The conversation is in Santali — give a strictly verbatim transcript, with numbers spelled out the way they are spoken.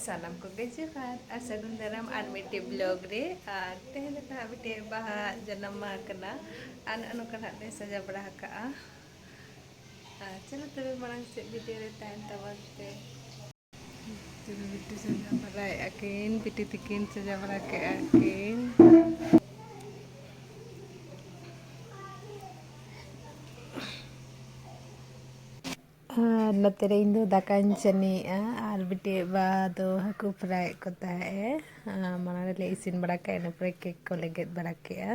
ᱥᱟᱱᱟᱢ ᱠᱚᱜᱮ ᱡᱚᱦᱟᱨ ᱟᱨ ᱥᱟᱹᱜᱩᱱ ᱫᱟᱨᱟᱢ ᱟᱨ ᱢᱤᱫᱴᱮᱡ ᱵᱞᱚᱜ ᱨᱮ᱾ ᱟᱨ ᱛᱮᱦᱮᱧ ᱫᱚ ᱱᱟᱦᱟᱜ ᱢᱤᱫᱴᱮᱡ ᱵᱟᱦᱟ ᱡᱟᱱᱟᱢ ᱢᱟᱦᱟ ᱠᱟᱱᱟ ᱟᱨ ᱱᱚᱜᱼᱚ ᱱᱚᱝᱠᱟ ᱱᱟᱦᱟᱜ ᱞᱮ ᱥᱟᱡᱟᱣ ᱵᱟᱲᱟ ᱟᱠᱟᱜᱼᱟ᱾ ᱟᱨ ᱪᱚᱞᱚ ᱛᱚᱵᱮ ᱢᱟᱲᱟᱝ ᱥᱮᱫ ᱵᱷᱤᱰᱤᱭᱳ ᱨᱮ ᱛᱟᱦᱮᱱ ᱛᱟᱵᱚᱱ ᱯᱮ᱾ ᱪᱚᱞᱚ ᱵᱤᱴᱤ ᱥᱟᱡᱟᱣ ᱵᱟᱲᱟᱭᱮᱫᱼᱟ ᱠᱤᱱ, ᱵᱤᱴᱤ ᱛᱤᱠᱤᱱ ᱥᱟᱡᱟᱣ ᱵᱟᱲᱟ ᱠᱮᱫᱼᱟ ᱠᱤᱱ᱾ ᱟᱨ ᱱᱚᱛᱮ ᱨᱮ ᱤᱧ ᱫᱚ ᱫᱟᱠᱟᱧ ᱪᱟᱹᱱᱤᱭᱮᱫᱼᱟ ᱟᱨ ᱵᱤᱴᱤ ᱵᱟ ᱫᱚ ᱦᱟᱹᱠᱩ ᱯᱷᱨᱟᱭᱮᱫ ᱠᱚ ᱛᱟᱦᱮᱸᱫ ᱮ᱾ ᱟᱨ ᱢᱟᱲᱟᱝ ᱨᱮᱞᱮ ᱤᱥᱤᱱ ᱵᱟᱲᱟ ᱠᱮᱫᱼᱟ, ᱤᱱᱟᱹ ᱯᱚᱨᱮ ᱠᱮᱠ ᱠᱚᱞᱮ ᱜᱮᱫ ᱵᱟᱲᱟ ᱠᱮᱫᱼᱟ᱾